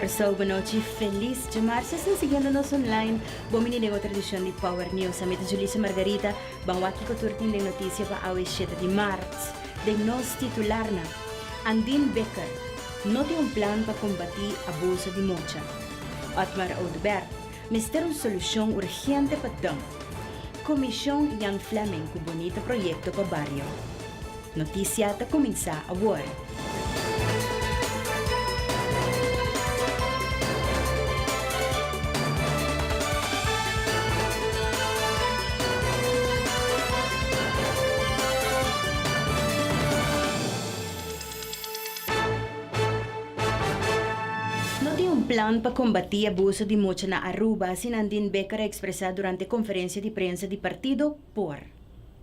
Kòrsou, bonochi felis djamarsa. Esnan siguiendo nos online, bon bini den otro edishon di Power News. Ami ta Julissa Margarita, ban wak kiko tur tin den notisia pa awe shete di mart. Den nos titularnan, Andin Bikker no tin un plan pa kombatí abuso di mucha. Otmar Oduber mester un solushon urgente pa dump. Komishon Jan Flemming ku bunita proyekto pa bario. Noticia ta cuminsa awor. No tin un plan pa combati abuso di mucha na Aruba, asina Andin Becker a expresa durante conferencia di prensa di partido por.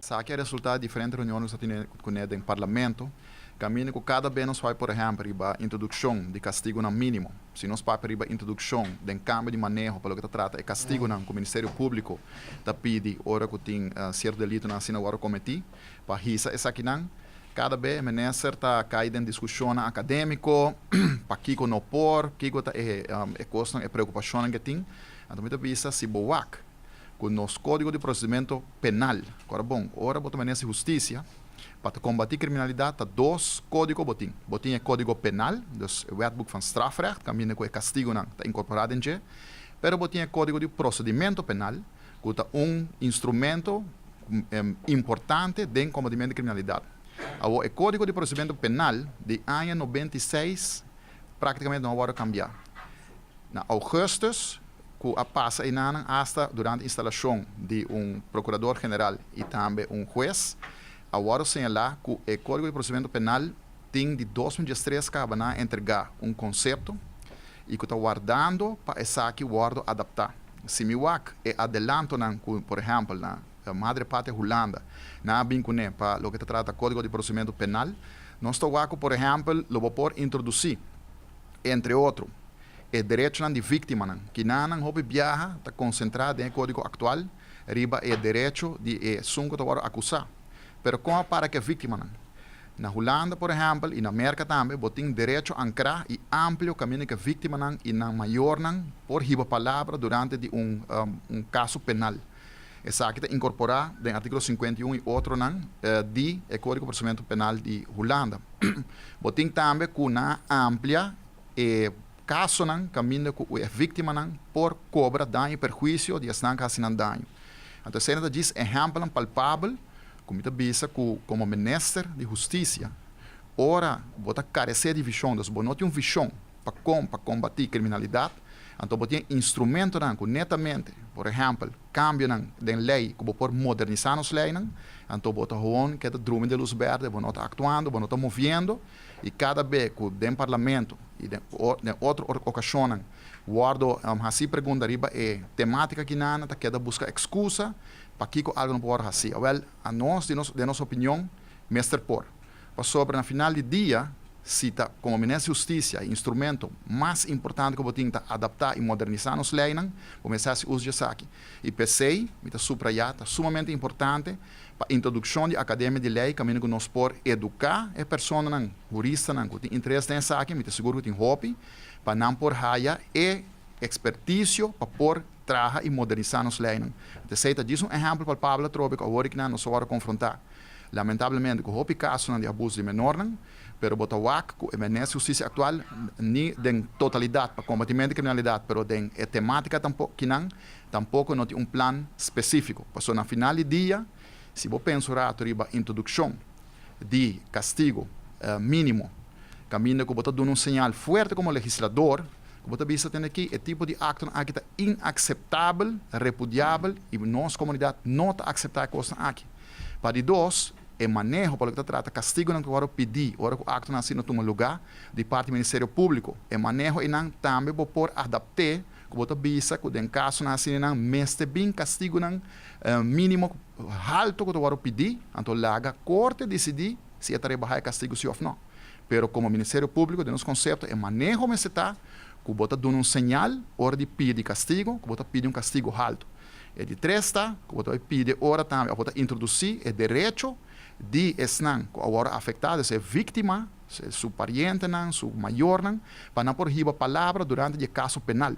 Esaki a resultá di diferente reunionnan ku nos a tene kuné den Parlamento, kaminda ku kada bes nos bai por ehèmpel riba introdukshon di kastigunan mínimo. Si nos papia riba introdukshon den kambio di maneho pa loke ta trata e kastigunan ku Ministerio Públiko ta pidi ora ku tin sierto delitonan asina wòrdu kometí, pa hisa esakinan. Kada bes e minister ta kai den diskushonnan akadémiko, pakiko no por, kiko ta e kosnan, e preokupashonnan ke tin. Anto mi ta bisa si bo wak. Ku nos Kódigo di Prosedimentu Penal. Kora bon, ora bo ta manera hustisia, pa ta kombatí kriminalidat ta dos kódigo bo tin. Bo tin e Kódigo Penal, dus e Wetboek van Strafrecht, kaminda ku e kastigunan ta inkorporá den dje, pero bo tin e Kódigo di Prosedimentu Penal, ku ta un instrumento importante den kombatimentu di kriminalidat. Awor, e Kódigo di Prosedimentu Penal di aña 96 práktikamente no a wòrdu kambiá. Na ougùstùs ku a pasa einanan asta durante instalashon di un prokurador general i tambe un hues, a wòrdu señalá ku e Kódigo di Prosedimentu Penal tin di 2013 kaba nan a entregá un konsepto i ku ta wardando pa esaki wòrdu adaptá. Si mi wak e adelantonan ku por ehèmpel na Madre Patria Hulanda nan a bin kuné pa loke ta trata Kódigo di Prosedimentu Penal, nos ta wak ku por ehèmpel lo bo por introdusí entre otro e derechonan di víktimanan. Kinanan hopi biaha ta konsentrá den e kódigo aktual riba e derecho di e esun ku ta wòrdu akusá. Pero kon a para ku e víktimanan? Na Hulanda, por ehèmpel, i na Merka tambe, bo tin derecho ankrá i amplio kaminda ku e víktimanan i nan mayornan por hiba palabra durante di un un kaso penal. Esaki ta inkorporá den artíkulo 51 i otronan di e Kódigo Prosedimentu Penal di Hulanda. Bo tin tambe ku nan a amplia e kasonan kaminda ku e víktimanan por kobra daño i perhuisio di esnan ku a hasi nan daño. Anto esei nan ta djis ehèmpelnan palpabel ku mi ta bisa ku komo minister di hustisia ora bo ta karesé di vishon, dus bo no tin un vishon pa kon pa kombatí kriminalidat, anto bo tin e instrumentonan ku netamente, por ehèmpel, kambionan den lei ku bo por modernisá nos leinan, anto bo ta howon keda drumi den lus bèrdè, bo no ta aktuando, bo no ta moviendo. I kada be ku den parlamento i den den otro okashonnan wòrdu hasí pregunta riba e temátika aki nan ta keda buska ekskusa pakiko algu no por wòrdu hasí. Awèl, anos di nos den nos opinion mester por. Pasobra na final di dia si ta komo Minister di Hustisia e instrumento mas importante ku bo tin ta adaptá i modernisá nos leinan, bo mester hasi uso di esaki. I p'esei mi ta suprayá ta sumamente importante Pa introdukshon di Akademia di Lei kaminda ku nos por eduká e personanan, huristanan ku tin interes den esaki, mi ta sigur ku tin hopi, pa nan por haya e ekspertisio pa por traha i modernisá nos leinan. Esei ta djis un ehèmpel palpabel atrobe ku awor kinan nos a wòrdu konfrontá lamentablemente ku hopi kasonan di abuso di menornan, pero bo ta wak ku e Minister di Hustisia aktual ni den totalidat pa kombatimentu di kriminalidat pero den e temátika tampo kinan Tampoco no tin un plan specifico, pasobra na final di dia, si bo pensa un rato riba introduccion di castigo minimo, caminda cu bo ta duna un señal fuerte como legislador, cu bo ta bisa tende aki e tipo di actonan aki ta inaceptabel, repudiabel y nos comunidad no ta acepta e cosnan aki. Pa di dos, e maneho pa loke ta trata castigonan cu worde pidi ora cu actonan asina tuma luga di parti Ministerio Publico, e maneho eynan tambe bo por adapte Ku bo ta bisa ku den kasonan asina nan mester bin kastigunan mínimo haltu ku ta wòrdu pidí, anto laga korte disidí si e ta rebahá e kastigu si òf nò. Pero komo Ministerio Públiko den nos konsepto e maneho mester ta ku bo ta duna un señal ora di pidi kastigu ku bo ta pidi un kastigu haltu. E di tres ta ku bo ta bai pidi ora tambe òf bo ta introdusí e derecho. di esnan ku a wòrdu afektá, dus e víktima, su parientenan, su mayornan, pa nan por hiba palabra durante di e kaso penal.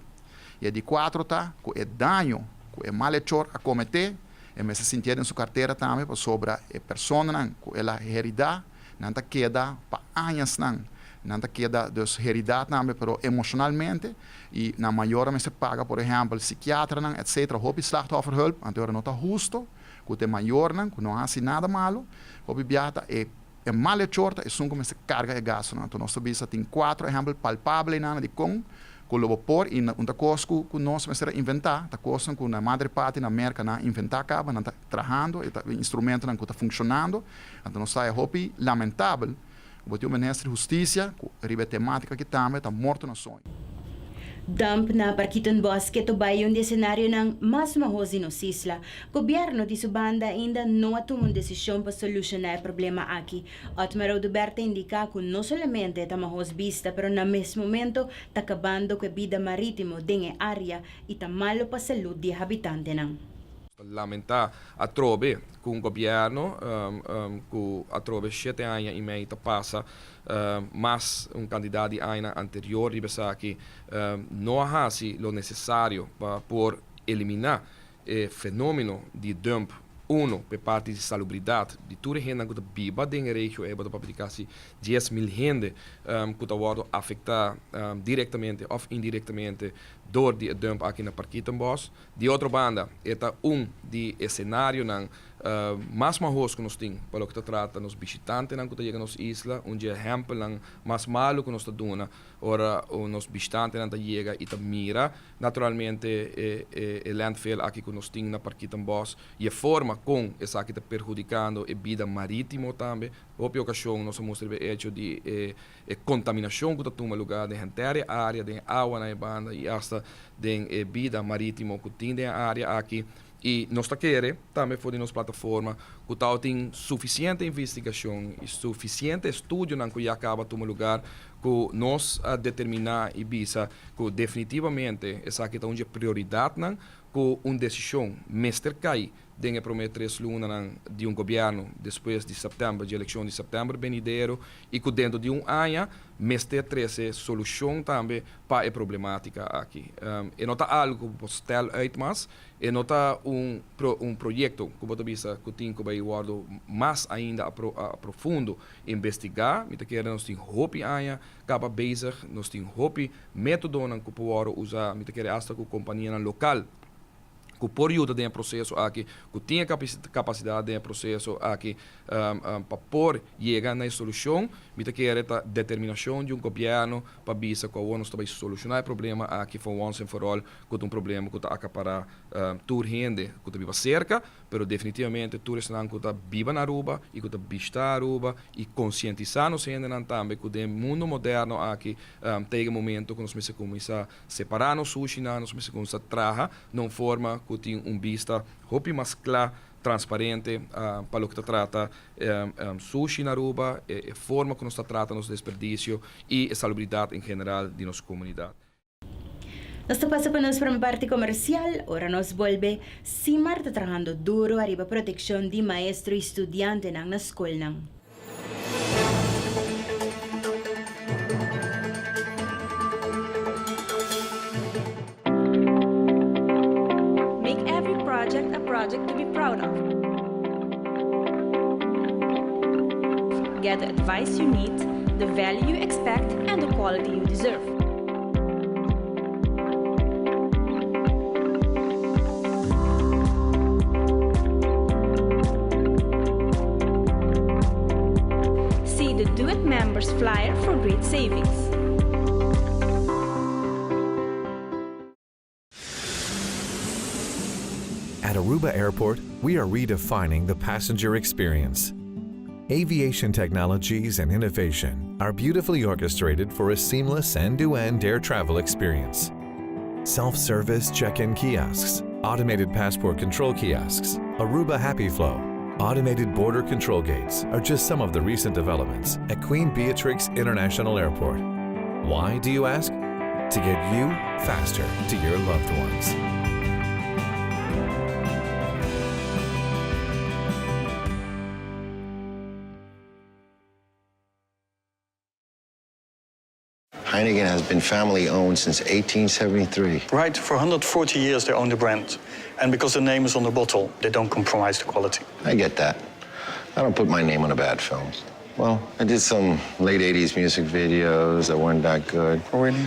I e di kuatro ta ku e daño ku e malechor a kometé, e mester sintié den su kartera tambe pasobra e personanan ku el a heridá, nan ta keda pa añasnan, nan ta keda dus heridá tambe pero emoshonalmente i nan mayornan mester paga por ehèmpel sikiatranan etcetera hopi slachtofferhulp, anto ora no ta husto ku ta e mayornan ku no a hasi nada malu, hopi biaha ta e e malechor ta esun ku mester karga e gastunan. Anto nos ta bisa tin kuatro ehèmpel palpabel einan di kon ku lo bo por i un ta kos ku ku nos mester a inventá, ta kosnan ku na madre patria na Merka nan a inventá kaba, nan ta trahando, e ta instrumentonan ku ta funshonando. Anto nos ta e hopi lamentabel ku bo tin un minister di hustisia ku riba e tematika aki tambe ta morto na soño. Dump na Parkietenbos ke to bai un di e senarionan mas mahos di nos isla. Gobierno di su banda ainda no a tuma un desishon pa solushoná e problema aki. Otmar Oduber ta indiká ku no solamente e ta mahos bista pero na mes momento ta kabando ku e bida marítimo den e área i ta malo pa salud di e habitantenan. Ta lamentá atrobe ku un gobièrnu ku atrobe shete aña i mei ta pasa mas un kantidat di añanan anterior riba esaki no a hasi lo nesesario pa por eliminá e fenómeno di dump uno p'e parti di salubridat di tur e hendenan ku ta biba den e regio ei bo ta papia di kasi 10,000 hende ku ta wòrdu afektá direktamente òf indirektamente dor di e dump aki na Parkietenbos. Di otro banda, e ta un di e senarionan mas mahos ku nos tin pa loke ta trata nos bishitantenan ku ta yega nos isla. Un dje ehèmpelnan mas malu ku nos ta duna ora nos bishitantenan ta yega i ta mira naturalmente e landfill aki ku nos tin na Parkietenbos i e forma kon esaki ta perhudikando e bida marítimo tambe. Hopi okashon nos a mustra riba e echo di e E kontaminashon ku ta tuma lugá den henter e área, den e awa na e banda i asta den e bida marítimo ku tin den e área aki. I nos ta kere tambe for di nos plataforma ku tabatin sufisiente investigashon i sufisiente estudionan ku ya kaba tuma lugar ku nos a determiná i bisa ku definitivamente esaki ta un dje prioridatnan ku un desishon mester kai den e promé tres lunanan di un gobièrnu despues di sèptèmber, dje elekshon di sèptèmber benidero i ku dentro di un aña mester trese solushon tambe pa e problemátika aki. E no ta algu ku bo por stèl uit mas, e no ta un un proyekto ku bo ta bisa ku tin ku bai wòrdu mas ainda a profundo investigá. Mi ta kere nos tin hopi aña kaba bezig, nos tin hopi métodonan ku por wòrdu usá, mi ta kere asta ku kompanianan lokal ku por yuda den e proseso aki, ku tin e kapasidat den e proseso aki pa por yega na e solushon. Mi ta kere ta determinashon di un gobièrnu pa bisa ku awor nos ta bai solushoná e problema aki for once and for all, ku ta un problema ku ta akapará tur hende ku ta biba serka, pero definitivamente tur esnan ku ta biba na Aruba i ku ta bishita Aruba i konsientisá nos hendenan tambe ku den mundu moderno aki ta yega e momento ku nos mester kuminsá Separá nos sushinan, nos mester kuminsá traha na un forma ku tin un bista hopi mas kla, transparente pa loke ta trata sushi na Aruba, e forma ku nos ta trata nos desperdisio i e salubridat en general di nos komunidat. Nos ta pasa pa nos prome parti komersial, ora nos bolbe, Simar ta trahando duro ariba protekshon di maestro i studiantenan na skolnan. Make every project a project to be proud of. Get the advice you need, the value you expect and the quality you deserve. See the Do It Members flyer for great savings. At Aruba Airport, we are redefining the passenger experience. Aviation technologies and innovation are beautifully orchestrated for a seamless end-to-end air travel experience. Self-service check-in kiosks, automated passport control kiosks, Aruba Happy Flow, automated border control gates are just some of the recent developments at Queen Beatrix International Airport. Why, do you ask? To get you faster to your loved ones. Heineken has been family owned since 1873. Right, for 140 years they own the brand. And because the name is on the bottle, they don't compromise the quality. I get that. I don't put my name on a bad film. Well, I did some late 80s music videos that weren't that good. Oh, really?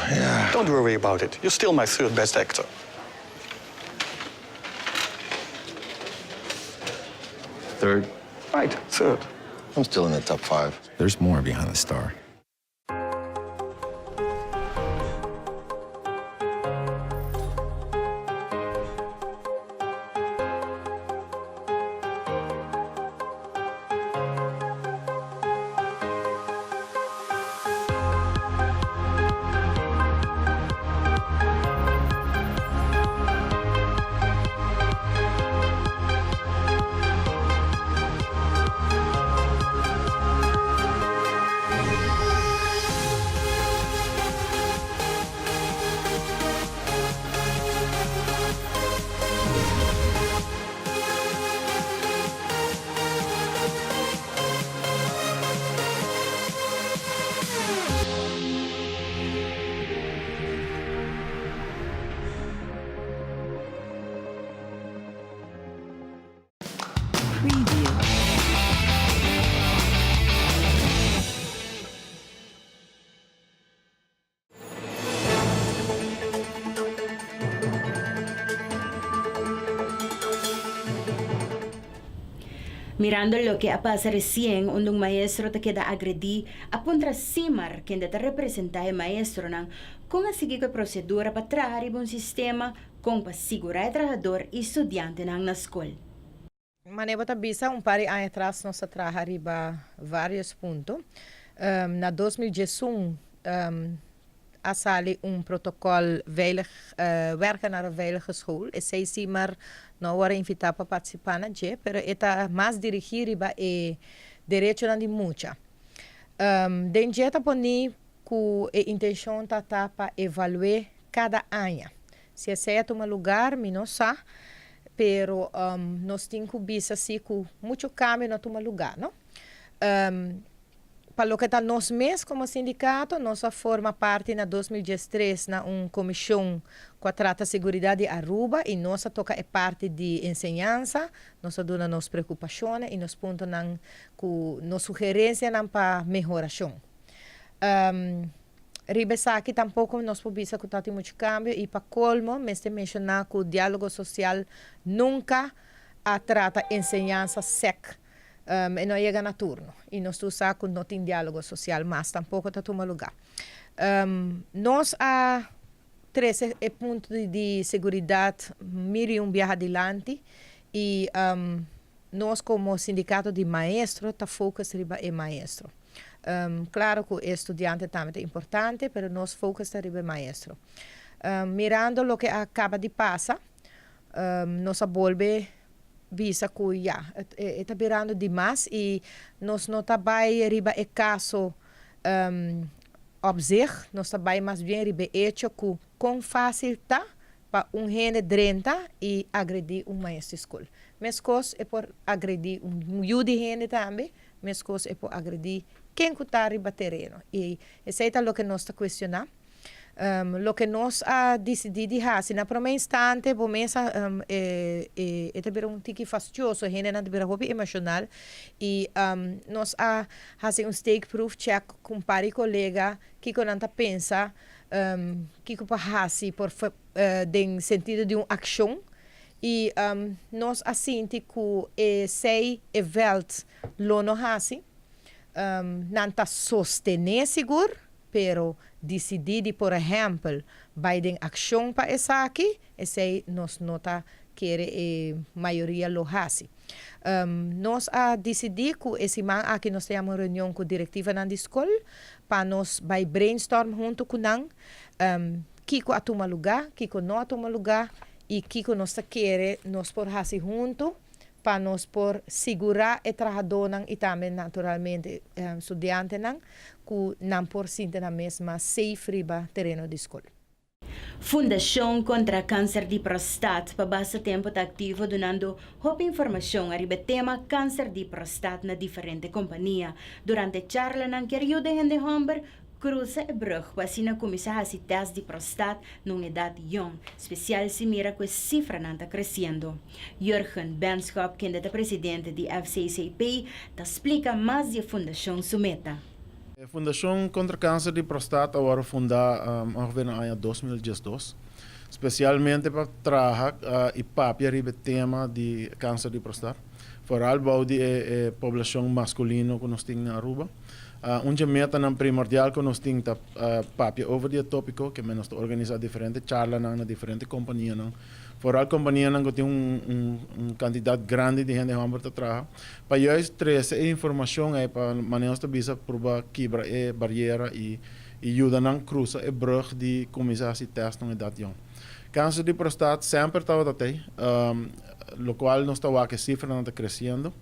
yeah. Don't worry about it. You're still my third best actor. Third? Right, third. I'm still in the top five. There's more behind the star. Preview. Mirando loke a pasa recien unda un maestro ta keda agredi a puntra Simar kende ta representa e maestronan con a sigui cu e procedura pa traha riba un sistema con pa sigura e trahador y studiantenan na scol. Manera bo ta bisa, un par di aña atras nos a traha riba varios punto. Na 2011 a sali un protocol veilig werken naar een veilige school. Esey si mar no a worde invita pa participa na dje, pero e ta mas dirigi riba e derechonan di mucha. Den dje ta poni cu e intencion ta ta pa evalue cada aña. Si esey a tuma lugar mi no sa, pero nos tin cu bisa si cu mucho cambio no a tuma lugar, no. Pa loke ta nos mes como sindicato, nos a forma parti na 2013 na un comision cu a trata seguridad di Aruba y nos a toca e parti di enseñansa, nos a duna nos preocupacionnan y nos puntonan cu nos sugerencianan pa mehoracion. Riba esaki tampoco nos por bisa cu ta tin mucho cambio y pa colmo mester menciona cu Dialogo Social nunca a trata enseñansa sec. E no a yega na turno y nos tur sa cu no tin dialogo social mas tampoco ta tuma lugar. Nos a trece e punto di seguridad mil y un biaha dilanti y nos como sindicato di maestro ta focus riba e maestro. Claro cu e studiante tambe ta importante pero nos focus ta riba e maestro. Mirando loke a caba di pasa nos a bolbe bisa cu ya, e ta birando dimas y nos no ta bay riba e caso op zich, nos ta bay mas bien riba e hecho cu con facil ta pa un hende drenta y agredi un maestro di scol. Mescos e por agredi un yu di hende tambe, mescos e por agredi ken cu ta riba tereno y esey ta loke nos ta cuestiona. Loke nos a disidí di hasi na promé instante bo mes a e ta bira un tiki fastioso, hendenan ta bira hopi emoshonal i nos a hasi un steekproef check ku un par di kolega kiko nan ta pensa kiko por hasi por den sentido di un akshon i nos a sinti ku esei e vèlt lo no hasi nan ta sostené sigur. Pero disidí di por ehèmpel bai den akshon pa esaki, esei nos no ta kere e mayoria lo hasi. Nos a disidí ku e siman aki nos ta yama un reunion ku direktivanan di skol pa nos bai brainstorm huntu ku nan kiko a tuma lugá, kiko no a tuma lugá i kiko nos ta kere nos por hasi huntu pa nos por sigurá e trahadónan i tambe naturalmente studiantenan ku nan por sinti nan mes mas safe riba tereno di skol. Fundacion contra Cancer di Prostat pa basta tempo ta activo dunando hopi informacion ariba tema cancer di prostat na diferente compania. Durante charlanan kier yuda hende homber cruza e brug pa asina cuminsa haci test di prostat na un edad jong, special si mira cu e cifranan ta creciendo. Jurgen Benschop, kende ta presidente di FCCP, ta splica mas di e fundacion su meta. E Fundashon kontra Kanser di Prostat a wòrdu fundá ongeveer na aña 2012, spesialmente pa traha i papia riba e tema di kanser di prostat, foral bou di e poblashon maskulino ku nos tin na Aruba. Un dje metanan primordial ku nos tin ta papia over di e tópiko, ke men nos ta organisá diferente charlanan na diferente kompanianan, foral kompanianan ku tin un kantidat grandi di hende hòmber ta traha, Pa juist trece e informacion ey pa manera nos ta bisa purba kibra e bariera y yuda nan cruza e brug di cuminsa haci test na un edad yong. Cancer di prostat semper tabata tey, locual nos ta wak e cifranan ta creciendo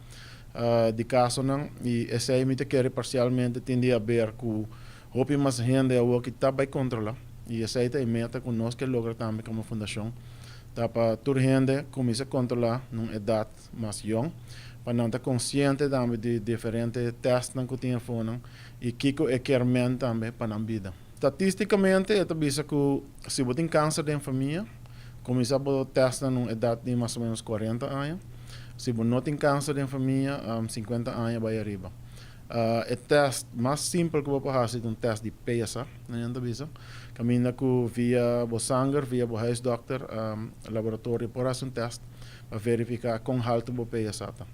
di casonan y esey mi ta kere parcialmente tin di haber cu hopi mas hende awoki ta bay controla y esey ta e meta cu nos ke logra tambe como fundacion ta pa tur hende cuminsa controla na un edad mas yong, pa nan ta konsiente tambe di diferente tèstnan ku tin afonan i kiko e kier men tambe pa nan bida. Statistikamente e ta bisa ku si bo tin kanser den famia, kuminsá bo tèstnan na un edat di mas o ménos 40 aña. Si bo no tin kanser den famia, 50 aña bai ariba. E tèst mas simpel ku bo por hasi ta un tèst di PSA, nan ta bisa, kaminda ku via bo sanger, via bo huisdòkter, laboratorio por hasi un tèst pa verifiká kon haltu bo PSA ta.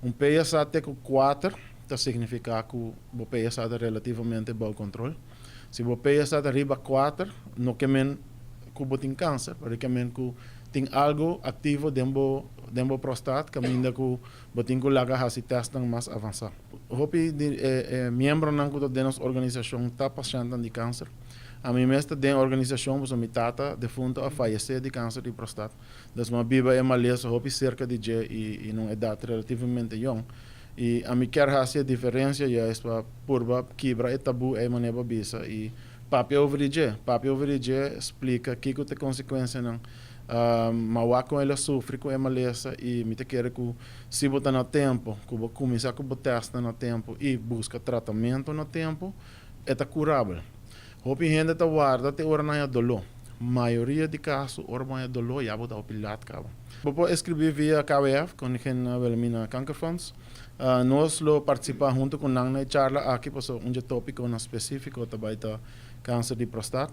Un PSA te ku 4 ta signifiká ku bo PSA ta relativamente bou kontrol. Si bo PSA ta riba 4, no ke men ku bo tin kanser, pero e ke men ku tin algu aktivo den bo den bo prostat kaminda ku bo tin ku laga hasi tèstnan mas avansá. Hopi di e miembronan ku ta den nos organisashon ta pashèntnan di kanser. Ami mes ta den organisashon pasobra mi tata defuntu a fayesé di kanser di prostat. Dus mi a biba e malesa hopi serka di dje i na un edat relativamente yong. I ami kier hasi e diferensia juist pa purba kibra e tabu ei manera bo a bisa i papia over di dje. Papia over di dje, splika kiko ta e konsekuensianan, ma wak kon el a sufri ku e malesa i mi ta kere ku si bo ta na tempu, ku bo kuminsá ku bo tèstnan na tempu i buska tratamentu na tempu, e ta kurabel. Hopi hende ta warda te ora nan haña doló. Mayoria di kaso ora bo haña doló ya bo ta hopi lat kaba. Bo por eskribí via KWF, Koningin Wilhelmina Kankerfonds. Nos lo partisipá huntu ku nan na e charla aki pasobra un dje tópikonan spesífiko ta bai ta kanser di prostat.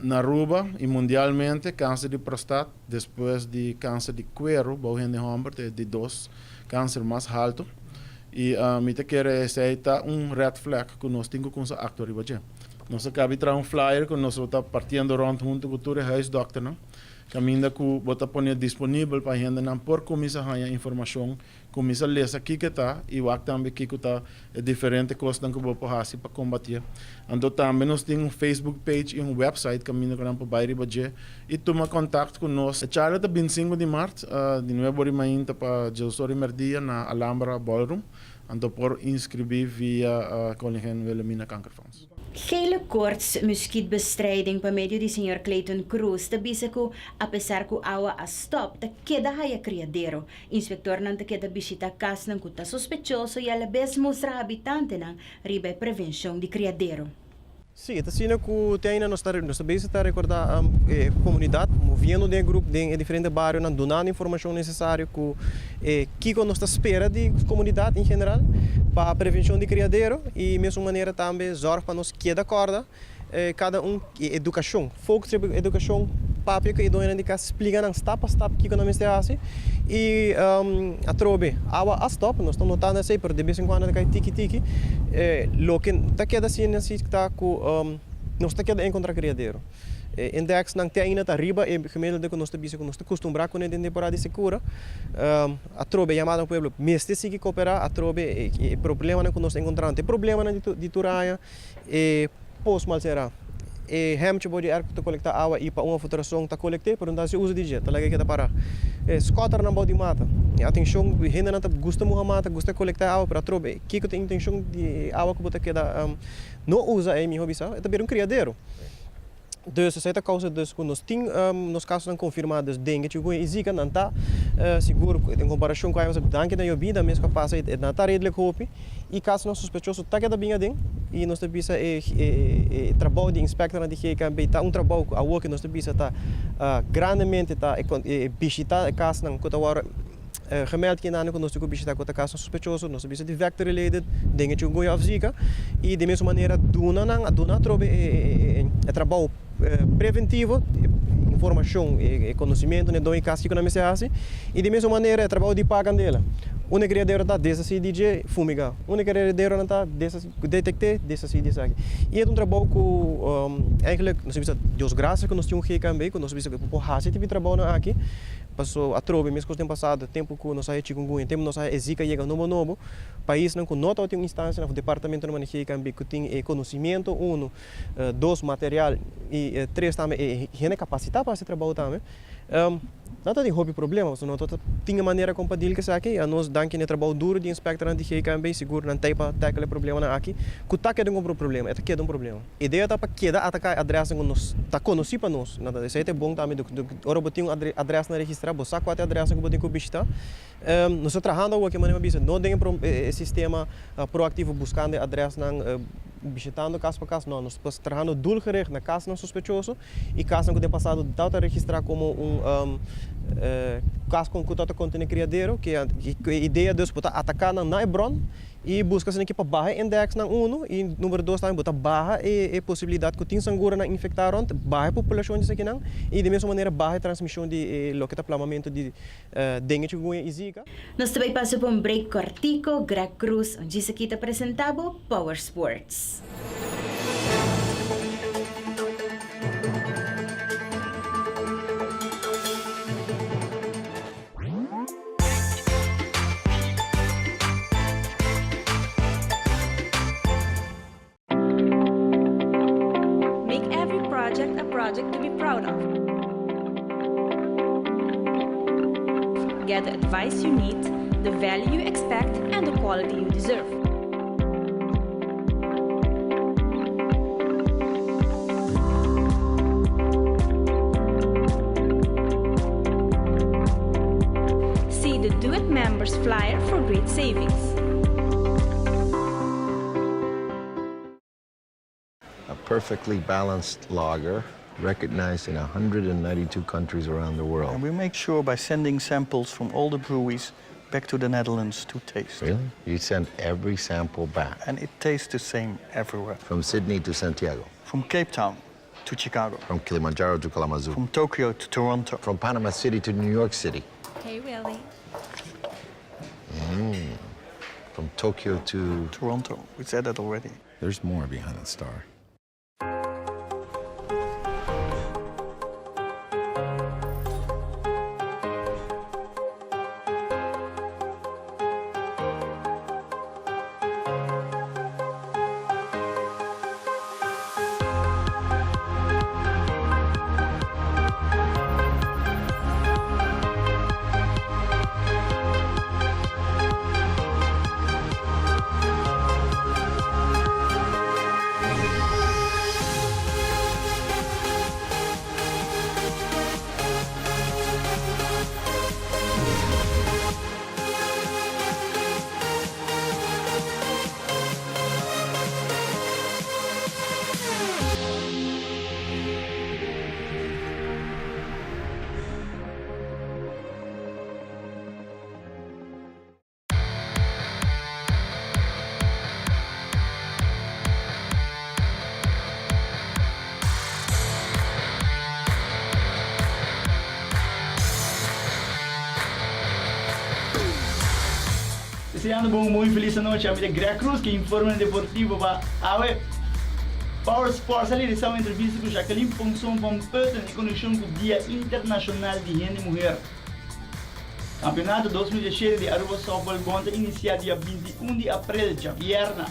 Na Aruba i mundialmente kanser di prostat despues di kanser di kueru bou hende hòmber ta e di dos kanser mas haltu. I mi ta kere esei ta un red flag ku nos tin ku kumsa aktua riba dje. Nos a kabi traha un flyer ku nos lo ta partiendo rònt huntu ku tur e huisdòkternan, kaminda ku bo ta pone disponibel pa hendenan por kuminsá haña informashon, kuminsá lesa kiko e ta i wak tambe kiko ta e diferente kosnan ku bo por hasi pa kombatié. Anto tambe nos tin un Facebook page i un website kaminda ku nan por bai riba dje i tuma kontakt ku nos. E charla ta 25 di mart, di nuebe ora i mainta pa diesdos ora i merdia na Alhambra Ballroom. Anto por inskribí via Koningin Wilhelmina Kankerfonds. Gele koorts muskietbestrijding pa medio di señor Clayton Cruz ta bisa ku apesar ku awa a stòp ta keda haya kriadero. Inspektornan ta keda bishita kasnan ku ta sospechoso i alabes mustra habitantenan riba e prevenshon di kriadero. Sí, e ta asina ku te ainda nos ta nos ta bezig ta rekordá e komunidat, moviendo den e grup den e diferente barionan, dunando informashon nesesario ku e kiko nos ta spera di komunidat en general pa prevenshon di kriadero i mesun manera tambe zòrg pa nos keda kòrda kada un e edukashon, focus riba edukashon, papia ku e doñonan di kas, splika nan stap pa stap kiko nan mester hasi i atrobe awa a stop, nos ta notando esei pero de bes en kuando ta kai tiki tiki, loke ta keda asina si ta ku nos ta keda enkontra kriadero. E indexnan te ainda ta riba e gemiddelde ku nos ta bisa ku nos ta kustumbrá kuné den temporada di sekura. Atrobe yamada na pueblo mester sigui koperá, atrobe e problemanan ku nos ta enkontrando, e problemanan di tur aña. E pos mal será. E hemchi bo di erko ta kolektá awa i pa un òf otro rason ta kolekt'é, pero no ta hasi uso di dje, ta laga e keda pará. E skòternan bou di mata. E atenshon, hendenan ta gusta muha mata, gusta kolektá awa, pero atrobe kiko ta e intenshon di e awa ku bo ta keda no usa ei, mihó bisa, e ta bira un kriadero. Dus esei ta kousa dus ku nos tin nos kasonan konfirmá dus dengue, chikungunya i zika nan ta sigur en komparashon ku aña pasá danki na yobida mes ku a pasa e nan ta redelijk hopi i kasonan sospechoso ta keda bin aden i nos ta bisa e e trabou di inspektornan di GKNB ta un trabou ku awor ke nos ta bisa ta grandemente ta e bishita e kasnan ku ta wòrdu Gemeld kinan ku nos tin ku bishita ku ta kaso sospechoso, nos ta bisa di vector related, dengue, chikungunya òf zika, i di mesun manera duna nan, duna atrobe e trabou preventivo, informashon, e konosimiento na e doño di kas kiko nan mester hasi, i di mesun manera e trabou di paga kandela. Unda e kriadero ta deshasí di dje fumiga, unda e kriaderonan ta deshasí, detekt'é, deshasí di esaki. I e ta un trabou ku eigenlijk nos ta bisa Dios gracias ku nos tin un GKNB ku nos ta bisa ku por hasi e tipo di trabounan aki. Paso atrobe meskos den pasado, tempu ku nos a haya chikungunya, tempu nos a haya e zika yega nobo nobo, paisnan ku no tabatin un instansianan òf departamentonan manera GKNB ku tin e konosimentu, unu, dos, material i tres tambe e hende kapasitá pa hasi e trabou tambe, nan tabatin hopi problema pasobra no tabata tin e manera kon pa dil ku esaki i anos danki na e trabou duru di inspektornan di GKNB sigur nan tei pa tackle e problemanan aki ku ta keda un problema, e ta keda un problema. Idea ta pa keda ataká e adrèsnan ku nos ta konosí pa nos. Esei ta e bon tambe. Ora bo tin un adrèsnan registrá, bo sa kua ta e adrèsnan ku bo tin ku bishitá. Nos ta trahando awor, ke manera mi a bisa, no den e sistema proaktivo buskando e adrèsnan, bishitando kas pa kas. No, nos ta trahando doelgericht na kasnan sospechoso i kasnan ku den pasado tabata registrá komo un kas ku tabata kontené kriadero. Ku e idea dus bo ta ataká nan na e bron. I buska asina ki pa baha e indexnan uno i numero dos tambe bo ta baha e posibilidad ku tin sanguranan infecta rond, baha e populacion di esakinan i di mesun manera baha e transmision di e loke ta plamamento di dengue, chikungunya i zika. Nos ta bai pasa pa un break cortico, Greg Cruz un djis aki ta presenta bo Power Sports. Make every project a project to be proud of. Get the advice you need, the value you expect and the quality you deserve. See the Do It Members flyer for great savings. A perfectly balanced lager recognized in 192 countries around the world. And we make sure by sending samples from all the breweries back to the Netherlands to taste. Really? You send every sample back? And it tastes the same everywhere. From Sydney to Santiago? From Cape Town to Chicago. From Kilimanjaro to Kalamazoo. From Tokyo to Toronto. From Panama City to New York City. Hey, Willie. From Tokyo to... Toronto. We said that already. There's more behind that star. Deseando bo un muy feliz anochi, ami ta Greg Cruz ke informe deportivo pa awe. Power Sports a realiza un entrevista ku Jacqueline Ponson van Putten en konekshon ku Dia Internashonal di Hende Muher. Campeonato 2017 di Aruba Softball Bond ta inicia dia 21 di april, djabièrna.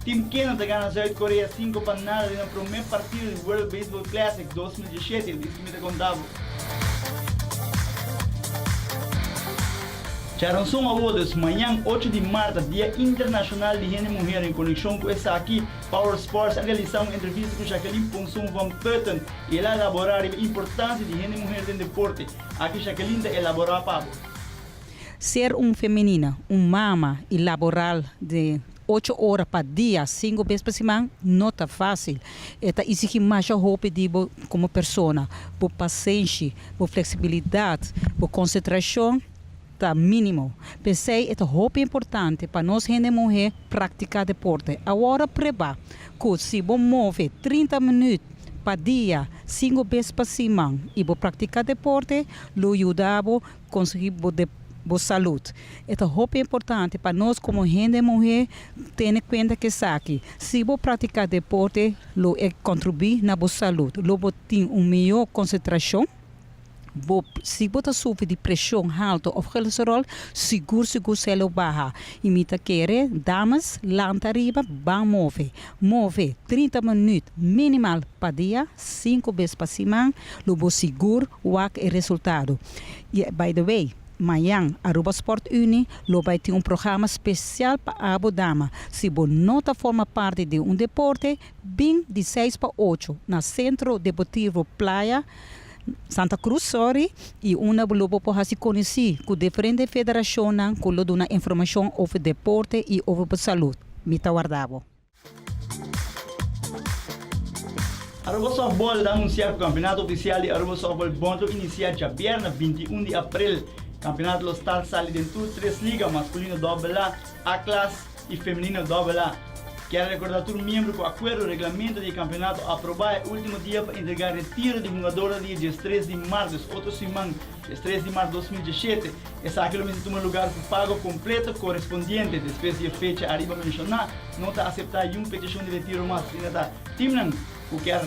Team Keno ta gana Zuid Korea 5-0 den nan prome partido di World Baseball Classic 2017, dis cu mi ta conta bo. Djaranson awo, dus mañan ocho di mart ta Dia Internashonal di Hende Muher. En konekshon ku esaki, Power Sports a realisá un entrevista ku Jacqueline Ponson van Putten i el a elaborá riba importansia di hende muher den deporte. Aki Jacqueline ta elaborá pa bo. Ser un femenina, un mama i laboral di ocho ora pa dia, sinku bes pa siman, no ta fásil. E ta isigí masha hopi di bo komo persona. Bo pasenshi, bo fleksibilidat, bo konsentrashon ta mínimo. P'esei e ta hopi importante pa nos hende muhé praktiká deporte. Awor prueba ku si bo move 30 minüt pa dia, sinku bes pa siman i bo praktiká deporte, lo yuda bo Konsegui bo de bo salud. E ta hopi importante pa nos komo hende muhé tene kuenta ku esaki. Si bo praktiká deporte lo e kontribuí na bo salud. Lo bo tin un mihó konsentrashon. Bo si bo ta sufri di preshon haltu òf kolesteròl sigur sigur esei lo baha. I mi ta kere dames lanta ariba ban move. Move 30 minüt minimal pa dia, sinku bes pa siman, lo bo sigur Wak e resultado. Y by the way, mañan Aruba Sport Unie lo bay tin un programa special pa abo dama. Si bo no ta forma parti di un deporte, bin di seis pa ocho na Centro Deportivo Playa Santa Cruz, sorry, y unda lo bo por haci conoci cu diferente federacionnan cu lo duna informacion over deporte y over bo salud. Mi ta warda bo. Aruba Softball ta anuncia cu campeonato oficial di Aruba Softball Bond lo inicia djabièrnè 21 di april. Campeonato lo start sali den tur tres liga, masculino dobbel A, A klas y femenino dobbel A. Kier recorda tur miembro cu acuerdo reglamento di e campeonato aproba e ultimo dia pa entrega retiro di hungadornan dia 13 di mart, dus otro siman, 13 di mart 2017. Esaki lo mester tuma lugar ku pago kompleto korespondiente. Despues di e fecha ariba menshoná, no ta aseptá yun petishon di retiro mas. Asina ta, timnan ku kier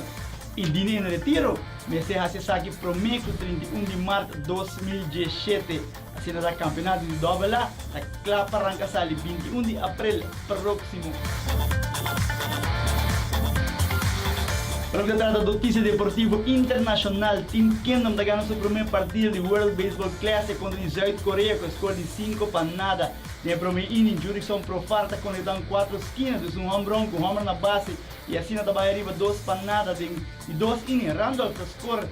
indini en retiro mester hasi esaki promé ku 31 di mart 2017. Asina ta, kampeonato di Dòbel A ta kla pa ranka sali 21 di aprel próksimo. Pa loke ta trata notisia deportivo internashonal, Team Kingdom ta gana su promé partido di World Baseball Classic kontra di Zuid Korea ku e skor di sinku pa nada. Den e promé inning, Jurickson Profar ta konektá un kuatro skina, dus un homerun ku homer na base i asina ta bai ariba dos pa nada. Den di dos inning, Randolph ta skor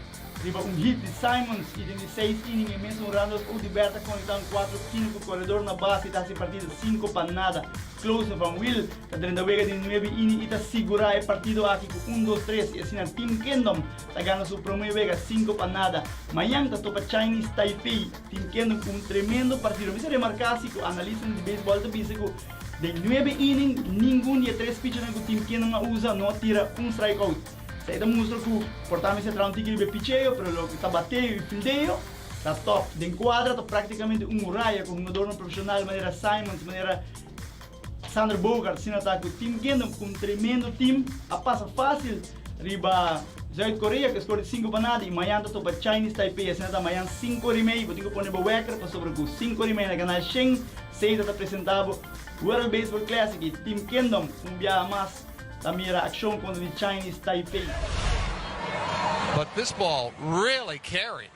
Riba un hit di Simons i den di seis inning e mesun Randolph Oduber ta konektá un kuatro skina ku koredor na base i ta hasi partido sinku pa nada. Closer van Wiel ta drenta wega den di nuebe inning i ta sigurá e partido aki ku un dos tres i asina Team Kingdom ta gana su promé wega sinku pa nada. Mañan ta topa Chinese Taipei. Team Kingdom ku un tremendo partido. Mi sa remarká si ku analistanan di beisbòl ta bisa ku den nuebe inning ningun di e tres pichernan ku Team Kingdom a usa no a tira un strikeout. Esei ta mustra ku por ta mester traha un tiki riba e picheo, pero loke ta bateo i fildeo ta top. Den kuadra ta praktikamente un muraya ku hungadornan profeshonal manera Simons, manera Sander Bogaerts asina ta ku Team Kingdom ku un tremendo team a pasa fásil riba Zuid Korea ku e skor di sinku pa nada i mañan ta topa Chinese Taipei asina ta mañan sinku ora i mei bo tin ku pone bo wèker pasobra ku sinku ora i mei na kanal shen seis ta presentá bo World Baseball Classic i Team Kingdom un biaha mas Ta mira accion contra di Chinese Taipei. But this ball really carried.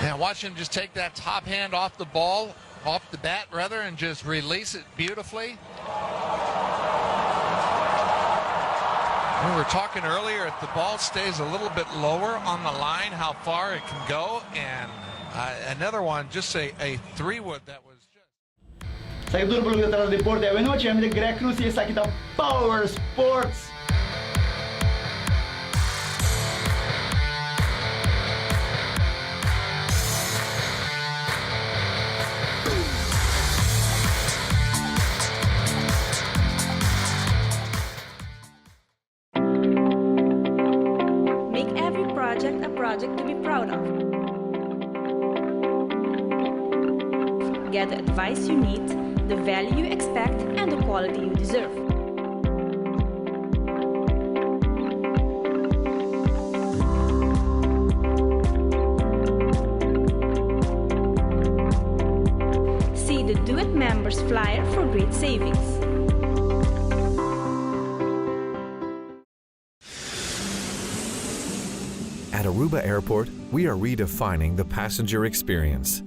And watch him just take that top hand off the ball, off the bat rather, and just release it beautifully. We were talking earlier, if the ball stays a little bit lower on the line, how far it can go. And uh, another one, just a, a three wood that was just. Esaki tur pa loke ta trata deporte awe nochi. Ami ta Greg Cruz y esaki ta Power Sports. Make every project a project to be proud of. Get the advice you need, the value you expect, and the quality you deserve. See the Do It Members flyer for great savings. At Aruba Airport, we are redefining the passenger experience.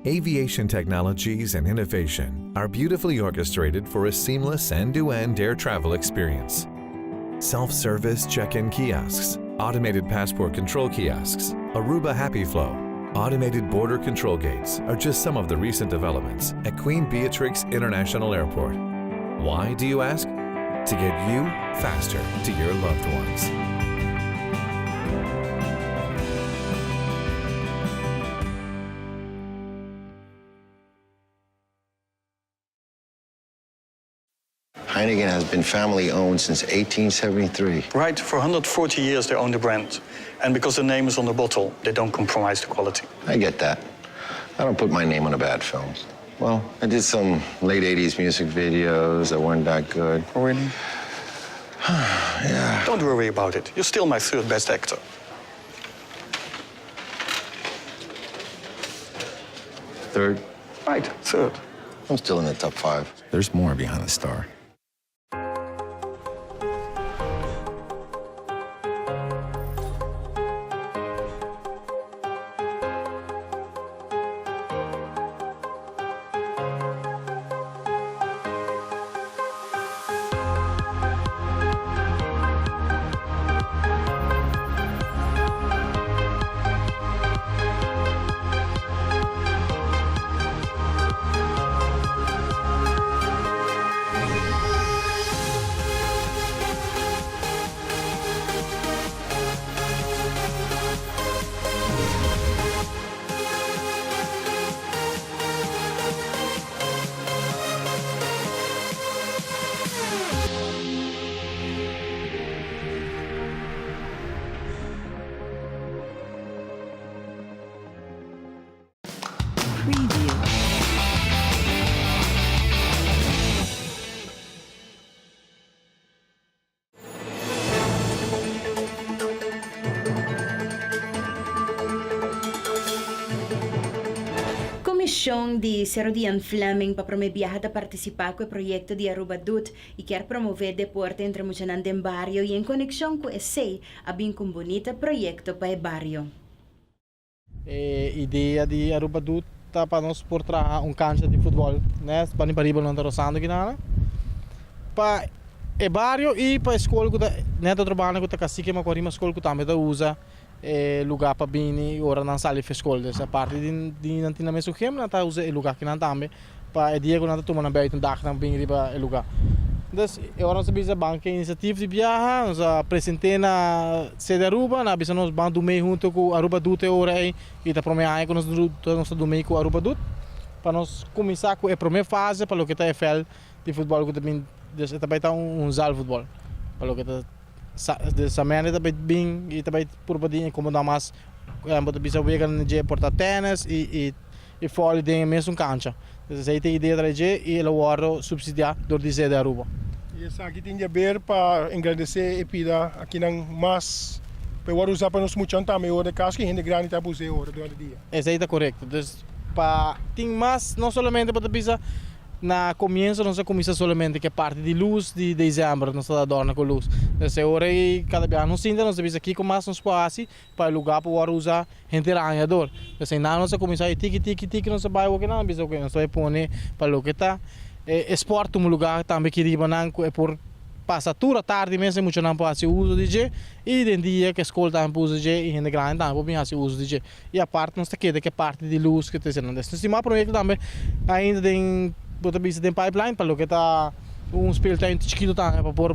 Aviation technologies and innovation are beautifully orchestrated for a seamless end-to-end air travel experience. Self-service check-in kiosks, automated passport control kiosks, Aruba Happy Flow, automated border control gates are just some of the recent developments at Queen Beatrix International Airport. Why, do you ask? To get you faster to your loved ones. Heineken has been family owned since 1873. Right, for 140 years they own the brand. And because the name is on the bottle, they don't compromise the quality. I get that. I don't put my name on a bad film. Well, I did some late 80s music videos that weren't that good. Oh, really? yeah. Don't worry about it. You're still my third best actor. Third? Right, third. I'm still in the top five. There's more behind the star. Preview. Comision di Sero Dian Fleming pa prome biaha ta participa cu e proyecto di Aruba Doet y kier promove deporte entre muchanan den bario y en conexion cu esey a bin cu un bunita proyecto pa e bario. E idea di Aruba Doet ta pa nos por traha un cancha di futbol nes bani pariba lo ta rosando kinana pa e bario y pa e scol cu ta net otro banda cu ta Cacique Macuarima scol cu tambe ta usa e lugar pa bini ora nan sali for scol. Dus aparte di nan tin nan mesun gym nan ta usa e lugar kinan tambe pa e dia ku nan ta tuma nan buiten dag nan bin riba e lugá. Entonces e ora nos a bisa ban ke inisiativa di biaha, nos a present'é na sede Aruba, nan a bisa nos ban dumei hunto ku Aruba Doet e ora ei i ta promé aña ku nos ta dumei ku Aruba Doet pa nos kuminsá ku e promé fase pa loke ta e vèlt di futbòl ku ta bin, dus e ta bai ta un zaalvoetbòl pa loke ta sa mende ta bai bin i ta bai purba di inkomodá mas bo ta bisa wega nan dje por ta tènis i E foli den e mesun cancha. Dus esey ta e idea trae dje y el a wordo subsidia door di Sede Aruba. Y esaki tin di haber pa engrandece e pida akinan mas pa e wordo usa pa nos muchan tambe ora di cas cu e hende grandi ta abusa e ora durante dia. Esey ta corecto. Dus pa tin mas no solamente bo ta bisa Na comienzo nos a cuminsa solamente cu e parti di luz di december nos ta adorna cu luz. Entonces e ora ey cada biaha nos sinta nos ta bisa kico mas nos por haci pa e lugar por worde usa henter aña dor. Entonces eynan nos a cuminsa y tiki tiki tiki nos a bay woki nan a bisa oke nos ta bay pone pa loke ta e sport tuma lugar tambe aki riba nan cu e por pasa tur atardi mes e muchanan por haci uso di dje y den dia cu e scol tambe por usa dje y hende grandi tambe por bin haci uso di dje. Y aparte nos ta keda ke parti di luz ke ta esei nan. Nos tin mas proyecto tambe ainda den bo ta bisa den pipeline pa loke ta un speeltuin chikito tambe pa por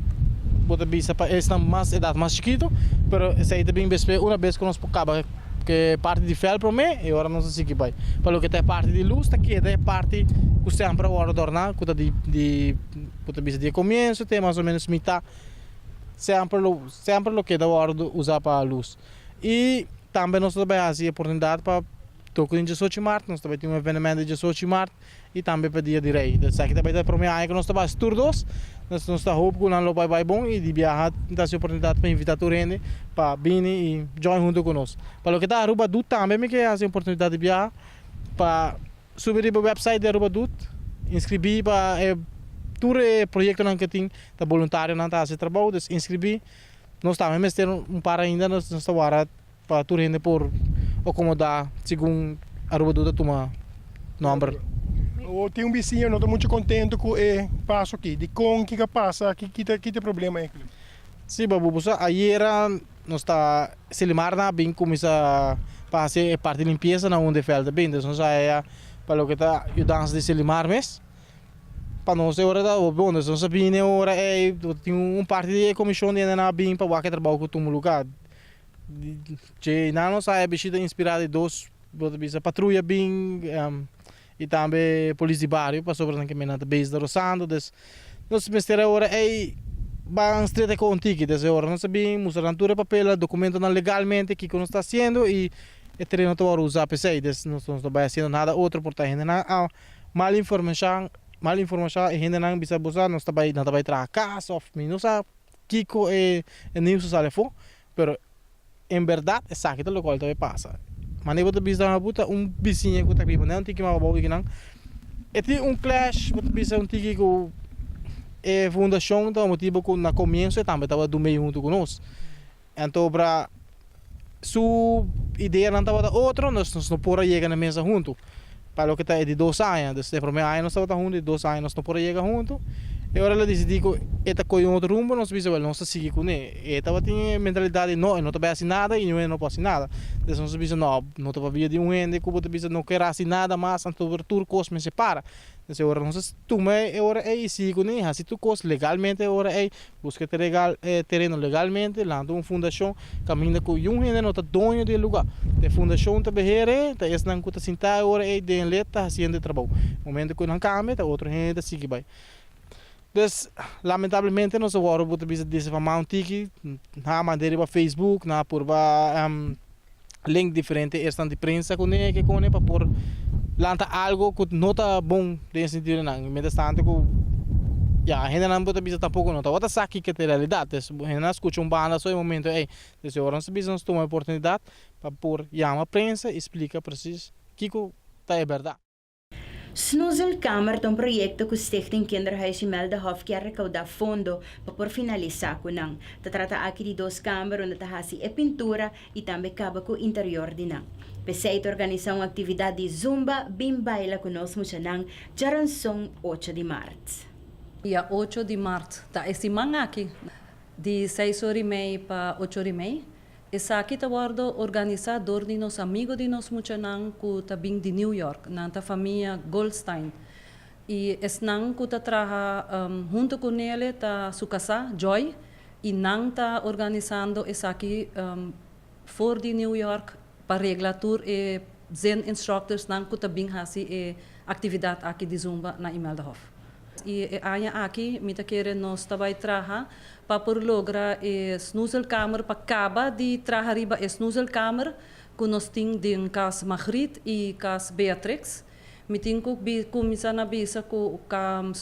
bo ta bisa pa esnan mas edad mas chikito pero esei ta bin despues una bes ku nos por kaba ke parti di veld prome e ora nos ta sigui bai. Pa loke ta e parti di luz ta keda e parti ku semper a wòrdu adorná ku ta di di bo ta bisa di e komienso te mas o menos mitá semper lo semper lo keda wòrdu usá pa luz. Y tambe nos ta bay haci oportunidad pa toca den diesocho mart, nos ta bay tin un evenemento di diesocho mart y tambe pa dia di Rey. Entonces esaki ta bay ta e prome aña cu nos ta bay haci tur dos, entonces nos ta hoop cu nan lo bay bay bon y di biaha ta haci oportunidad pa invita tur hende pa bini y join hunto cu nos. Pa loke ta Aruba Doet tambe mi ke haci oportunidad di biaha pa subi riba website di Aruba Doet, inscribi pa e tur e proyectonan cu tin, ta boluntarionan ta haci trabou, dus inscribi. Nos tambe mester un par ainda, nos ta wara pa tur hende por acomoda segun Aruba Doet a tuma. Nòmber. Awor tin un bisiña no ta mucho contento cu e paso aki. Dicon? Kico a pasa? Ki ta e problema eigenlijk? Si babu, bo sa ayera nos ta Selimar nan a bin cuminsa pa haci e parti limpieza na unda e veld a bin. Entonces nos a haya pa loke ta yudansa di Selimar mes pa nos e ora ta hopi bon. Entonces nos a bini e ora ey tin un parti di e comision di hende nan a bin pa wak e trabou cu tuma lugar. Dje nan nos a haya bishita inspira di dos bo ta bisa patruya bin y tambe polis di bario pasobra nan ke men nan ta bezig ta rosando des nos mester a ora ey ban streta con un tiki des e ora nos a bin mustra nan tur e papelnan documentonan legalmente kiko nos ta haciendo y e tereno ta worde usa p'esey des nos no bay haciendo nada otro por ta hendenan a mal informacion mal informacion e hendenan bisa bo sa nos ta bay nan ta bay traha cas of mi no sa kiko e nieuws a sali afo Pero en berdad esaki ta locual ta bay pasa. Manera bo ta bisa bo ta un bisiña cu ta biba nan un tiki mas abao di kinan. E tin un clash bo ta bisa un tiki cu e fundacion ta motibo cu na comienzo e tambe tabata dumey hunto cu nos. Anto bra su ideanan tabata otro nos nos no por a yega na mesa hunto. Pa loke ta e di dos aña. Dus e prome aña nos tabata hunto, e di dos aña nos no por a yega hunto. E ora el a disidí ku e ta kohe un otro rumbo, nos bisa, wèl, nos ta sigui kuné. E tabatin e mentalidat di no, e no ta bai hasi nada i niun hende no por hasi nada. Dus nos a bisa, no, no ta pabia di un hende ku bo ta bisa no ker hasi nada mas, anto tur kos mester para. Dus e ora nos a tuma e ora ei i sigui kuné, hasi tur kos legalmente e ora ei. Buska e regal e tereno legalmente, lanta un fundashon kaminda ku yun hende no ta doño di e lugá. E fundashon ta behere, ta esnan ku ta sintá e ora ei den led ta hasiendo e trabou. Momento ku nan kambia ta otro hende ta sigui bai. Dus, lamentablemente nos a wòrdu bo ta bisa desifamá un tiki, nan a mand'é riba Facebook, nan a purba link diferente esnan di prensa kuné ke kone pa por lanta algo ku no ta bon den e sentido nan. Mientras tanto ku ya hendenan bo ta bisa tampoko no tabata sa kiko ta e realidat. Des hendenan a skucha un banda so e momento ei. Des e ora nos ta bisa nos tuma e oportunidat pa por yama prensa i splika presis kiko ta e bèrdat. Snoezelkamer ta un proyekto ku Stichting Kinderhuis Imeldahof kier rekaudá fondo pa por finalisá ku nan. Ta trata aki di dos kamber unda ta hasi e pintura i tambe kaba ku interior di nan. P'esei ta organisá un aktividat di zumba bin baila ku nos muchanan djaranson ocho di mart. Dia ocho di mart ta e siman aki di seis or i mei pa ocho or i mei. Esaki ta wordo organisa dor di nos amigo di nos muchanan cu ta bin di New York. Nan ta famia Goldstein. Y esnan cu ta traha hunto cu nele ta su casa, Joy, y nan ta organisando esaki for di New York pa regla tur e Zen instructorsnan cu ta bin haci e actividad aki di Zumba na Imeldahof. Y e aña aki mi ta kere nos ta bay traha pa por logra e snoezelkamer pa caba di traha riba e snoezelkamer cu nos tin den cas Magriet y cas Beatrix. Mi tin cu cuminsa na bisa cu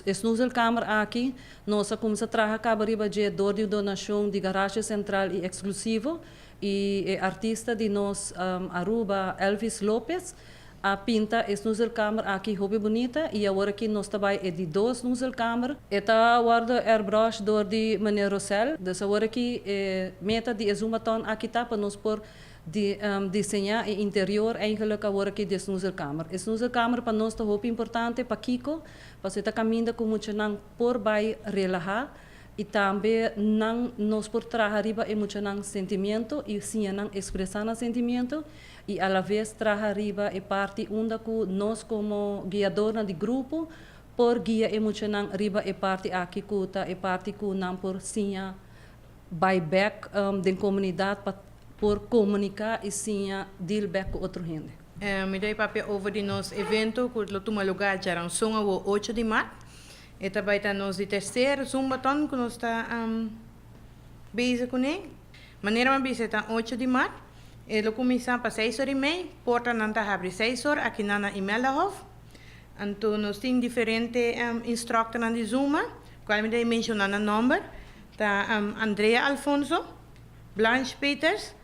e snoezelkamer aki nos a cuminsa traha caba riba dje door di un donacion di Garage Central y Exclusivo y e artista di nos Aruba Elvis Lopez A pinta e snoezelkamer aki hopi bunita y awor aki nos ta bay e di dos snoezelkamer. E ta wordo airbrush door di meneer Rosel. Dus awor aki e meta di e Zumbathon aki ta pa nos por di diseña e interior eigenlijk awor aki di e snoezelkamer. E snoezelkamer pa nos ta hopi importante. Pakico? Pasobra e ta caminda cu muchanan por bay relaha y tambe nan nos por traha riba e muchanan sentimiento y siña nan expresa nan sentimiento. y alaves traha riba e parti unda cu nos como guiadornan di grupo por guia e muchanan riba e parti aki cu ta e parti cu nan por siña bay bek den comunidad pa por comunica y siña deal bek cu otro hende. Mi ta papia over di nos evento cu lo tuma lugar djaranson awo ocho di mart. E ta bay ta nos di tercer Zumbathon cu nos ta bezig cune. Manera mi a bisa e ta ocho di mart. E lo kuminsá pa seis or i mei, portanan ta habri seis or akinan na Imeldahof. Anto nos tin diferente instructornan di Zumba, kual mi ta menshoná nan nòmber, ta Andrea Alfonso, Blanche Peters,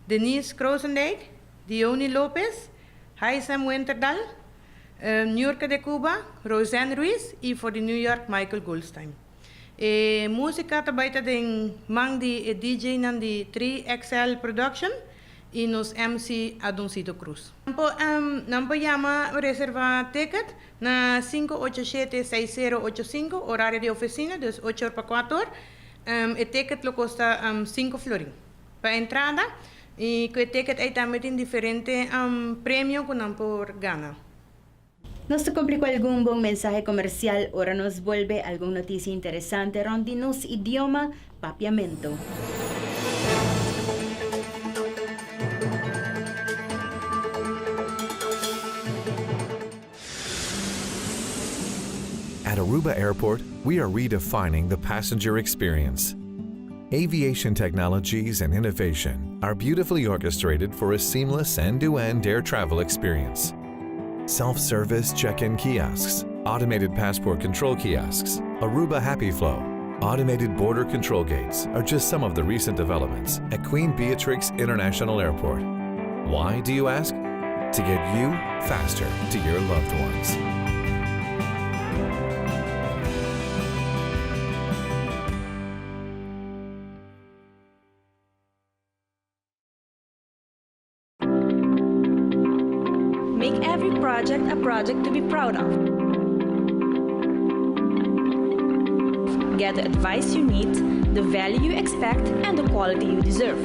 Denise Krozendijk, Diony Lopez, Haisam Winterdal, Niurka de Cuba, Roseanne Ruiz i for di New York Michael Goldstein. E músika ta bai ta den man di e DJ-nan di 3XL Production. y nos MC Adoncito Cruz. Nan por nan por yama reserva ticket na sinku ocho shete seis sero ocho sinku, horario di oficina, dus ocho or pa kuater or. E ticket lo kosta sinku florin pa entrada y ku e ticket ei tambe tin diferente premio ku nan por gana. Nos ta cumpli cu algun bon mensahe comercial ora nos bolbe algun noticia interesante rond di nos idioma Papiamento. At Aruba Airport, we are redefining the passenger experience. Aviation technologies and innovation are beautifully orchestrated for a seamless end-to-end air travel experience. Self-service check-in kiosks, automated passport control kiosks, Aruba Happy Flow, automated border control gates are just some of the recent developments at Queen Beatrix International Airport. Why, do you ask? To get you faster to your loved ones. Make every project a project to be proud of. Get the advice you need, the value you expect, and the quality you deserve.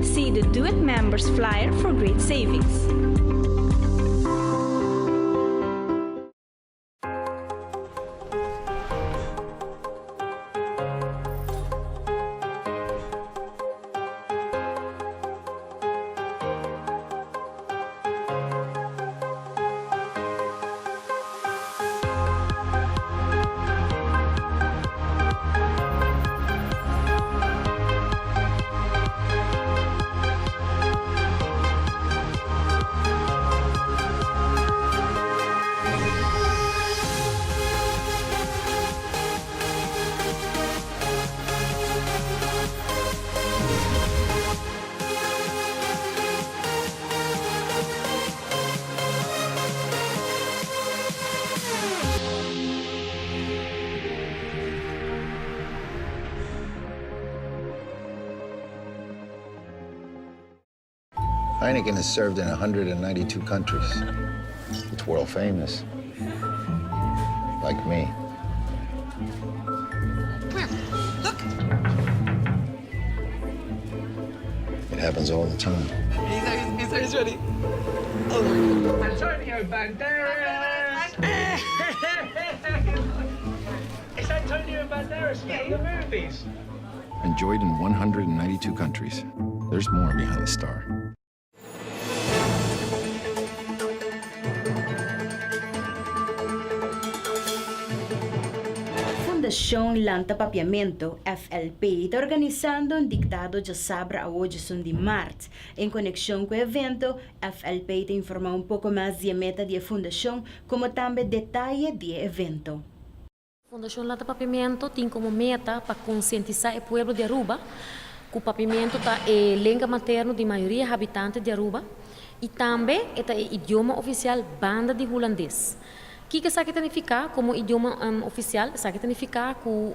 See the Do It Members flyer for great savings. Heineken has served in 192 countries. It's world famous. Like me. Where? Look. It happens all the time. He's, he's, he's ready. Oh my God. Antonio Banderas! It's Antonio Banderas from the movies. Enjoyed in 192 countries. There's more behind the star. Fundashon Lanta Papiamento, FLP, ta organisando un diktado djasabra awo djesun di mart. En konekshon ku e evento, FLP ta informá un poko mas di e meta di e fundashon komo tambe detaye di e evento. Fundashon Lanta Papiamento tin komo meta pa konsientisá e pueblo di Aruba ku papiamentu ta e lenga materno di mayoria habitante di Aruba i tambe e ta e idioma ofisial banda di hulandes. Kiko esaki ta nifiká komo idioma ofisial? Esaki ta nifiká ku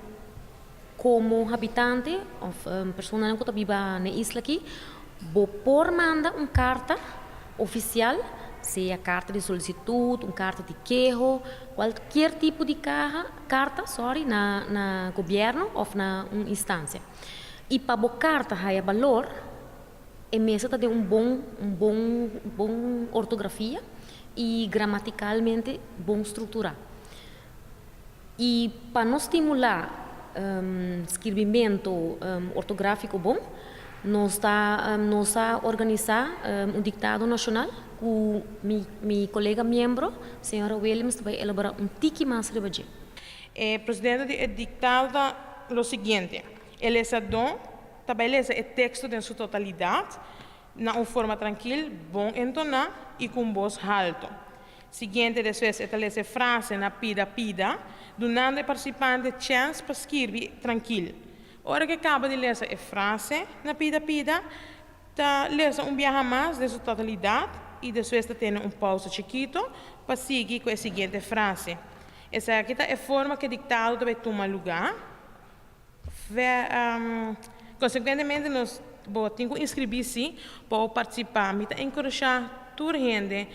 komo habitante òf personanan ku ta biba na e isla aki bo por manda un karta ofisial, sea karta di solisitut, un karta di keho, kualkier tipo di kaha, karta, sorry, na na gobièrnu òf na un instansia. I pa bo karta haya balor, e mester ta den un bon un bon bon ortografia i gramatikalmente bon strukturá. I pa no stimulá skirbimentu ortográfiko bon, nos ta nos a organisá un diktado nashonal ku mi mi kolega miembro, señora Williams, ta bai elaborá un tiki mas riba dje. E presidente di e diktado ta lo siguiente, E lesadó ta bai lesa e teksto den su totalidat, na un forma trankil, bon entoná i ku un bos halto. Siguiente despues e ta lesa e frase na pida pida, dunando e partisipante chèns pa skirbi trankil. Ora ku e kaba di lesa e frase na pida pida, ta lesa un biaha mas den su totalidat y despues ta tene un pausa chikito pa sigui cu e siguiente frase. Esaki ta e forma cu e dictado ta bay tuma luga. Consecuentemente nos bo tin cu inscribi si pa bo participa. Mi ta encourasha tur hende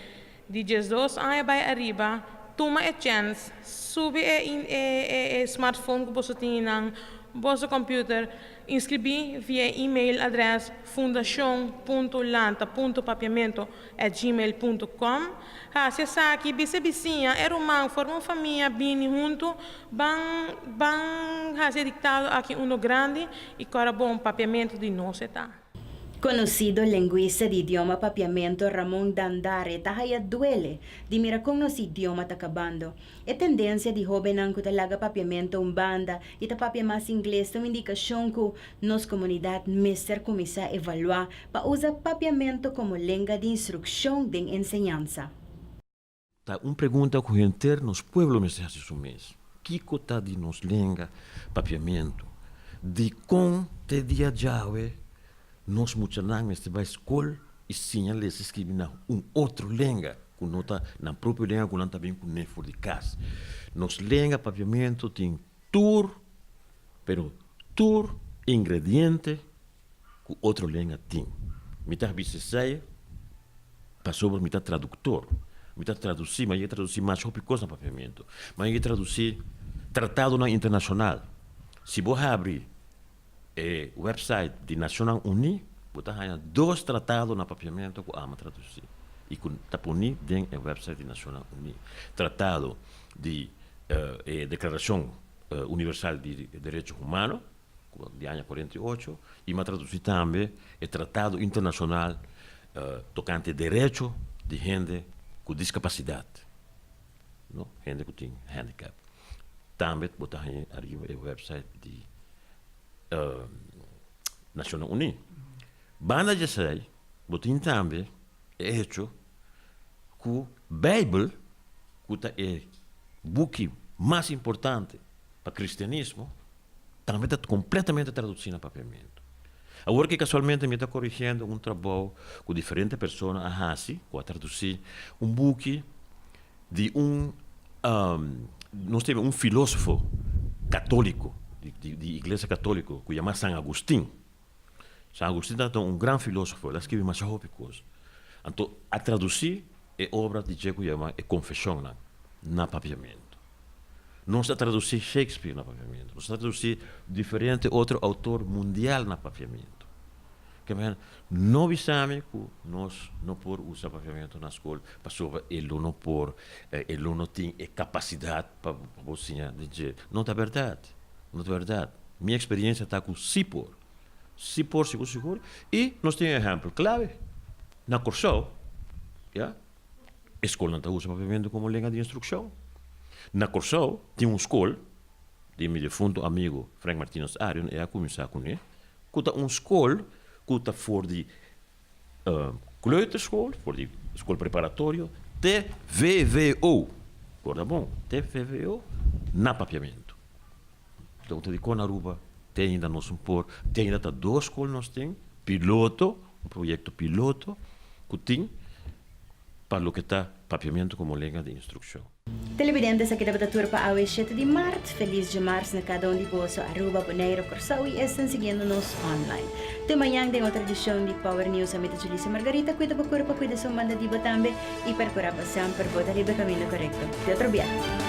di 12 aña bay ariba tuma e chens, subi e smartphone cu boso tin nan, boso computer, inscribi via e email adres fundacion punto lanta punto papiamento at gmail punto com. Hasi esaki, bisa e bisiña, e ruman, forma un famia, bini huntu, ban ban hasi e diktado aki uno grandi i kòrda bon papiamentu di nos e ta. Konosido lengwista di idioma papiamento Ramon Dandare ta haya duele di mira kon nos idioma ta kabando. E tendensia di hóbennan ku ta laga papiamento un banda i ta papia mas ingles ta un indikashon ku nos komunidat mester kuminsá evaluá pa usa papiamento komo lenga di instrukshon den enseñansa. Ta un pregunta ku henter nos pueblo mester hasi su mes, Kiko ta di nos lenga Papiamentu? Dikon te dia djawe nos muchanan mester bai skol i siña lesa i skribi na un otro lenga ku no ta nan propio lenga ku nan ta bin kuné for di kas? Nos lenga Papiamentu tin tur, pero tur ingrediente ku otro lenga tin. Mi ta bisa esei pasobra mi ta traduktor. Mi ta tradusí, mi a yega tradusí masha hopi kos na papiamentu. Mi a yega tradusí tratadonan internashonal. Si bo habri e wèpsait di Nashonnan Uní, bo ta haña dos tratado na papiamentu ku ami a tradusí i ku ta poní den e wèpsait di Nashonnan Uní. Tratado di e Deklarashon Universal di Derecho Humano. di aña 48 i m'a tradusí tambe e Tratado Internashonal tokante derecho di hende ku diskapasidat, no, hende ku tin handicap. Tambe bo ta haña ariba e website di Nashonnan Uní. Banda di esei bo tin tambe e echo ku Beibel, ku ta e buki mas importante pa kristianismo, Tambe ta completamente traduci na papiamento. Awor ki casualmente mi ta corrigiendo un trabou cu diferente persona a haci, cu a traduci un buki di un, nos tin un filosofo catolico, di iglesia catolico, cu yama San Agustin. San Agustin tabata un gran filosofo, el a scribi masha hopi cos. Anto a traduci e obra di dje cu yama e Confesionnan na papiamento. Nos a traduci Shakespeare na papiamento, nos a traduci diferente otro autor mundial na papiamento. Ke men no bisa mi cu nos no por usa papiamento na scol pasobra e lo no por, e lo no tin e capacidad pa bo siña di dje. No ta berdad, no ta berdad. Mi experiencia ta cu si por, si por sigur sigur y nos tin un ehempel clave na Corsou, ya. E skolnan ta usa papiamentu komo lenga di instrukshon. Na Kòrsou tin un skol di mi defuntu amigu Frank Martinus Arion, e a kuminsá kuné, ku ta un skol ku ta for di kleuterschool, for di skol preparatorio, te vwo, korda bon, te vwo na papiamentu. Anto ta dikon na Aruba te ainda nos un por, te ainda ta dos skol nos tin, piloto, un proyekto piloto ku tin pa loke ta papiamentu komo lenga di instrukshon. Televidentes aki tabata tur pa awe shete di mart. Felis djamars na kada un di boso Aruba, Boneiru, Kòrsou i esnan siguiendo nos online. Te mañan den otro edishon di Power News. Ami ta Julissa Margarita. Kuida bo kurpa, kuida esun banda di bo tambe i perkurá pa semper bo ta riba e kaminda korekto. Te otro biaha.